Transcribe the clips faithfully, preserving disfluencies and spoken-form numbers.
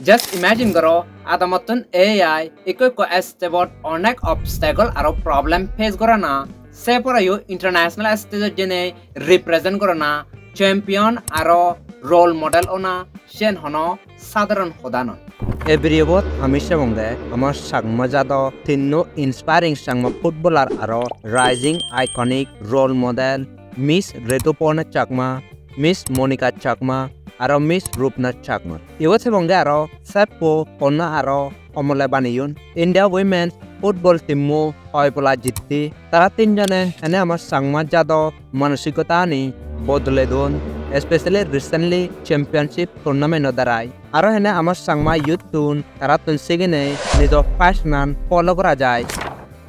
Just imagine goro, adamottun A I ikko ikko step-ot onek obstacle aro problem face gorana, se poreyo international stage-ot jeinei represent gorana, champion aro role model ona, siyen hono sadharon hoda noi. Ei video-bot ami sebonge ama Changma jado tinno inspiring Changma footballer aro rising iconic role model Miss Rituparna Chakma, Miss Monica Chakma, aro Miss Rupna Chakma. Ibot sebonge aro seppo honna aro homole baneyon. India Women's Football team-o hoi pola jitte. Tara tinjone hene ama Changma jado manosikota ani bodole don, especially recently championship tournament-o darai. Aro hene ama Changma youth-tun tarattun siginei nijo passion-an follow gora jai.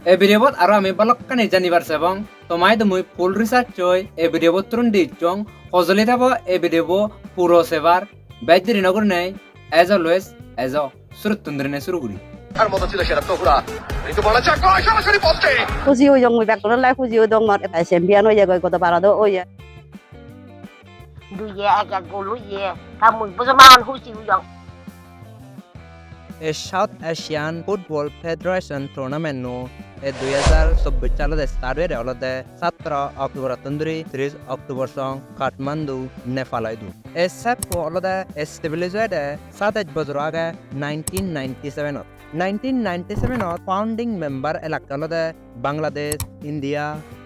Ei video-bot aro ami balokkani janibar sebong. Tomaidu mui full research oi ei video-bo turun di icchong. Hojoli thebo ei video-bo puro sebar. Bej deri no gurinei, as always, ejo, suruttun durinei suru guri. তার মতো ছিল সেরা তহুরা। ঋতুপর্ণা চাকমা সরাসরি পোস্টে। Huji oyong mui, bekkune lai huji odong mor, eta champion oye goi, godo barot oye. Duye ek ek gol oye, ta mui bojoman huji oyong. Ei South Asian Football Federation tournament-o ei dui hajar chobbish salot start oyede olode satro October-ottun duri tris October song Kathmandu, Nepal-o idu. Ei seppo olode establish oyede sadej bojor age nineteen ninety-seven-ot. Nineteen ninety-seven-ot founding member elakke olode Bangladesh, India,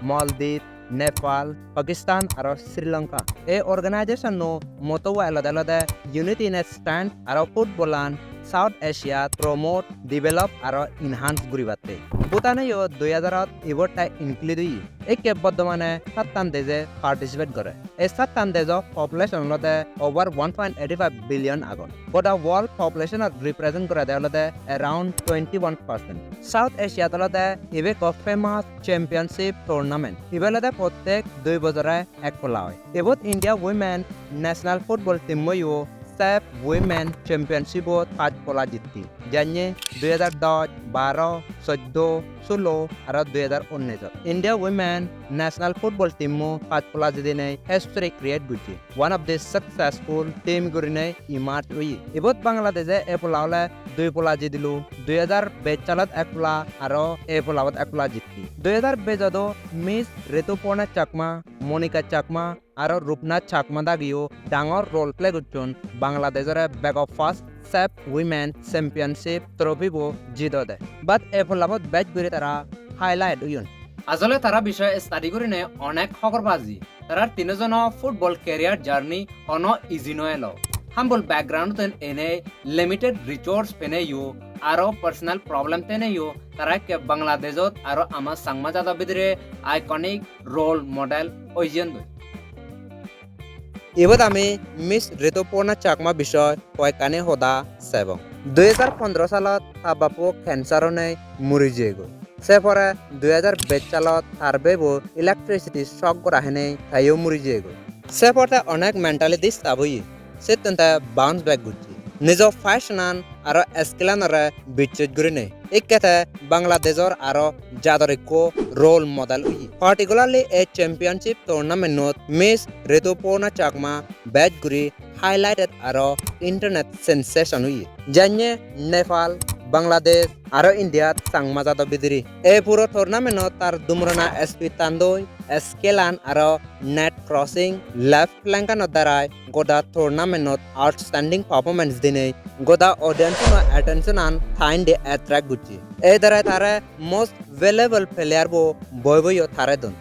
Maldives, Nepal, Pakistan aro Sri Lanka. Ei organization-o motto olode olode unity in strength aro football-an South Asia-t promote, develop aro enhance guribatte. Bhutan-o dui hajar-ot ibot te include oye. Ekke bortomane sattan deje participate gore. Ei sattan dejo population olode over one point eight five billion agon. Goda world population-ot represent gorede olode around twenty-one percent. South Asia-t olode ibe ekko famous championship tournament. Ibe olode prottek dui bojore ek pola oi. Ibot India Women National Football Team-o yo CAF Women Championship-ot pach pola jitti. Janye dui hajar dos, baro, soddo, solo aro dui hajar unnish-ot. India Women National Football Team-o pach pola jidinei history create gojje. One of the successful team gurinei emerge oye. Ibot Bangladesh-e ei pola ole dui pola jidilo, dui hajar bej salot ek pola aro ei polabot ek pola jitti. Dui hajar bej-ot o Miss Rituparna Chakma, Monica Chakma aro Rupna Chakma dagiyo dangor role play gocchon Bangladeshore bego first CAF Women Championship trophy-bo jidode. But ei polabot bej guri tara highlight oyon. Ajole tara bishoye study gurinei onek hobor paji. Tarar tinojono football career journey hono easy no elo. Humble background-ottun enei limited resource peneiyo aro personal problem teneiyo tara ekke Bangladeshot aro ama Changma jado bidire iconic role model oi jeyondoi. Ibot ami Miss Rituparna Chakma bishoy hoyekkani hoda sebong. Dui hajar pondro salot ta bappo cancer onei muri jeyegoi. Se pore dui hajar bej salot tar bebo electricity shock gora henei teyo muri jeyegoi. Se pore te onek mentally disturb oye. Settun te bounce back gocche. Nijo passion-an aro skill-anore bichej gurinei. Ikke te Bangladeshor aro jador ikko role model oye. Particularly ei championship tournament-ot Miss Rituparna Chakma bej guri highlighted aro internet sensation oye. Janye Nepal, Bangladesh aro India-t Changma jado bidire. Ei puro tournament-ot tar dumrana speed-an doi, skill-an aro net crossing, left flank-ano darai goda tournament-ot outstanding performance dinei goda audience-uno attention-an ta indi attract gocche. Ei darai tare most valuable player-bo boi boiyo tare don.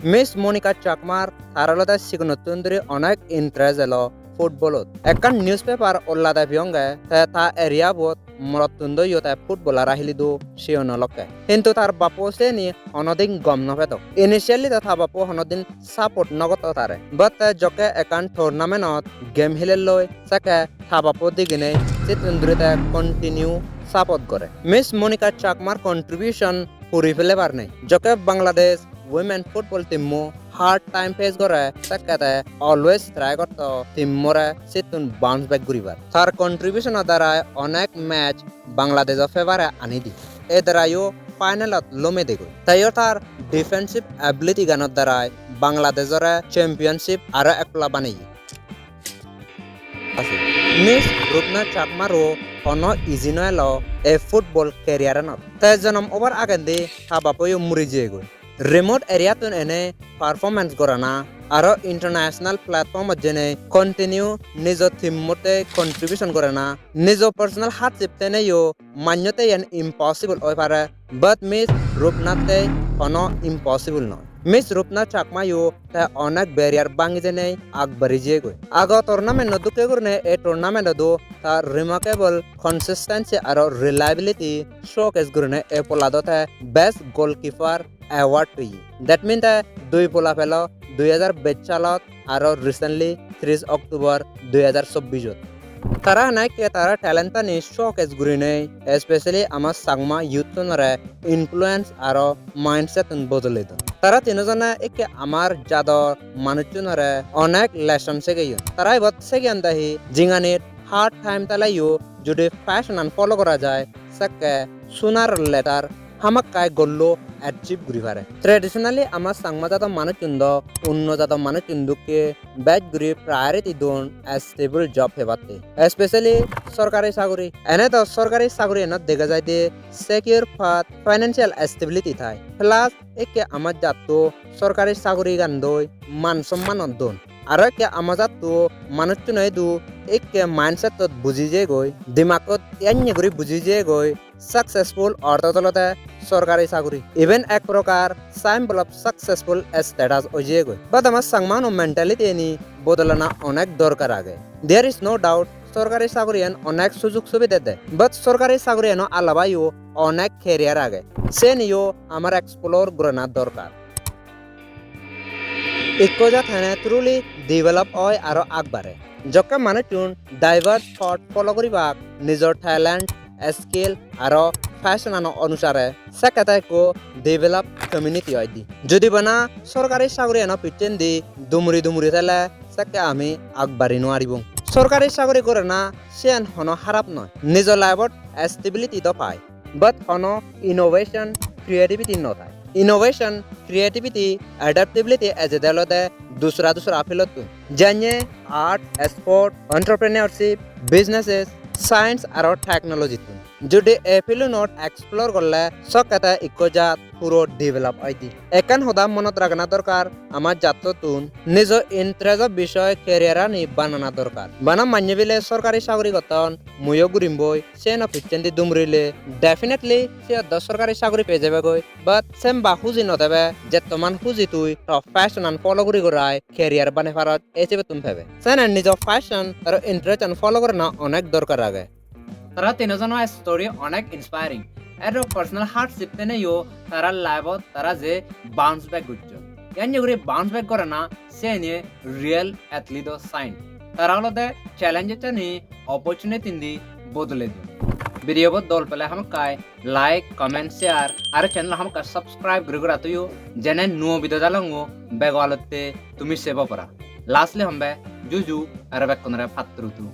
Miss Monica Chakmar tar olode sigonottun duri onek interest elo football-ot. Ekkan newspaper ollade piyonge te ta area-bot morottun do iyot te football hara hilido siyon olokke. Hintu tar bappo siyeni honodin gom no pedok. Initially do ta bappo honodin support no gotto tare. But te jokke ekkan tournament-ot game hilelloi sekke ta bappo diginei sittun duri te continue support gore. Miss Monica Chakmar contribution puri pelebar nei. Jokke Bangladesh women football team-o hard time face gore, sekke te always try gotto team-ore sittun bounce back guribar. Tar contribution-o darai onek match Bangladesh-o favor-e ani di. Ei darai-o final-ot lome degoi. Teyo tar defensive ability-ganor darai Bangladesh-ore championship aro ekla baneye. Ase. Miss Rupna Chakmaro hono easy no elo ei football career-anot. Te jonom obar agendi ta bappoyo muri jeyegoi. Remote area-tun ene performance gorana, aro international platform-ot jeinei continue nijo team-otte contribution gorana, nijo personal hardship teneyo mannyotte iyan impossible oi pare, but Miss Rupnatte hono impossible noi. Miss Rupna Chakmayo te onek barrier bangi jeinei agbari jeyegoi. Ago tournament-o dokke gurinei ei tournament-odo ta remarkable consistency aro reliability showcase gurinei ei polado te best goalkeeper award peye. That mean te dui pola pelo dui hajar bej salot aro recently tris October dui hajar chobbijot. Tara hana ekke tara talent-ani showcase gurinei, especially ama Changma youth-unore influence aro mindset-un bodole don. Tara tino jone ekke amar jador manuchunore onek lesson segeyon. Tara ibot segeyon de hi, jinganit hard time teleyo judi passion-an follow gora jai, sekke sooner or later hamakkai goal-lo achieve guri pare. Traditionally ama Changma jador manuchun do onno jador manuchun dokke bej guri priority don stable job pebatte, especially sorkari saguri. Ene do sorkari saguri enot dega jai de secure path, financial stability thai, plus ekke ama jatto sorkari sagurigan doi man sommanon don. Aro ekke ama jatto manuchchune idu ekke mindset-ot buji jeyegoi, dimakkot enne guri buji jeyegoi, successful ortho olode sorkari saguri. Iben ek prokar symbol of successful status oi jeyegoi. But ama Changma-uno mentality-ani bodolana onek dorkar age. There is no doubt, sorkari saguriyan onek sujog subide de, but sorkari saguriyano alabayo onek career age. Seniyo amar explore gorana dorkar. Ikko jat hene truly develop oi aro agbare, jokke manuchun diverse path follow guribak nijor talent, skill aro passion-ano onusare, sekke te ikko develop community oi de. Judi bana sorkari saguriyano picchendi dumuri dumuri thele, sekke ami agbari no paribong. Sorkari saguri gorana siyan hono harap noi, nijo life-ot stability do pai, but hono innovation, creativity no thai. Innovation, creativity, adaptability ejede olode dusra dusra field-ottun, janye art, sport, entrepreneurship, businesses, science aro technology-ttun. Judi ei field-unot explore gorle, sokke te ikko jat puro develop oi de. Ekkan hoda monot ragana dorkar, ama jattottun nijo interest-o bishoy career-ani banana dorkar. Bana mannye bile sorkari saguri gotton, muiyo gurim boi, siyeno picchendi dumurile, definitely siyot do sorkari saguri pei jebegoi, but semba huji no debe, jettoman huji tui to passion-an follow guri gorai career banei parot, ei sibettun pebe. Sene nijo passion aro interest-an follow gorana onek dorkar age. Tara tinojono story onek inspiring. Aro personal hardship teneyo tara life-ot tara je bounce back gocchon. Yanye guri bounce back gorana siyeni real athlete-o sign. Tara olode challenge-ani opportunity indi bodole don. Video bo dol pele hamakkai like, comment, share, aro channel hamakkai subscribe guri gora toyo, jene nuo video dalongo bego alotte tumi sebo para. Lastly hombe juju aro bekkunore patturutu.